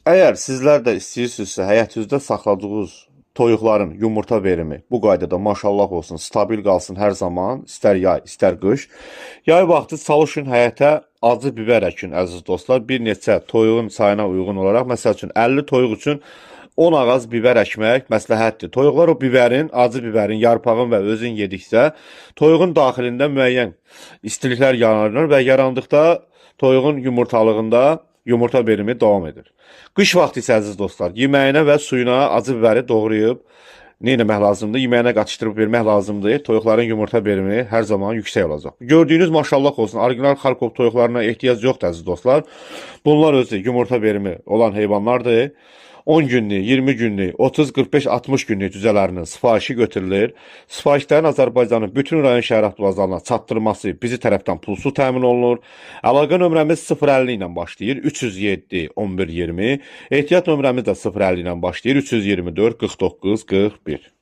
Əgər sizlər də istəyirsinizsə həyətinizdə saxladığınız toyuqların yumurta verimi bu qaydada maşallah olsun, stabil qalsın hər zaman, istər yay, istər qış. Yay vaxtı çalışın həyətə acı bibər əkin, əziz dostlar. Bir neçə toyuğun sayına uyğun olaraq, məsəl üçün 50 toyuq üçün 10 ağaz bibər əkmək məsləhətdir. Toyuqlar o bibərin, acı bibərin, yarpağın və özün yedikcə toyuğun daxilində müəyyən istiliklər yaranır və yarandıqda toyuğun yumurtalığında yumurta verimi davam edir. Qış vaxtı isə, əziz dostlar, yeməyinə və suyuna acı bibəri doğrayıb nə etmək lazımdır? Yeməyinə qatışdırıb vermək lazımdır. Toyuqların yumurta verimi hər zaman yüksək olacaq. Gördüyünüz, maşallah olsun, orijinal Xarkov toyuqlarına ehtiyac yoxdur, əziz dostlar. Bunlar özü yumurta verimi olan heyvanlardır. 10 günlük, 20 günlük, 30, 45, 60 günlük cücələrinin sifarişi götürülür. Sifarişlərin Azərbaycanın bütün rayon, şəhər avtovağzalına çatdırılması bizi tərəfdən pulsuz təmin olunur. Əlaqə nömrəmiz 050 ilə başlayır, 307 11 20. Ehtiyat nömrəmiz də 050 ilə başlayır, 324 49 41.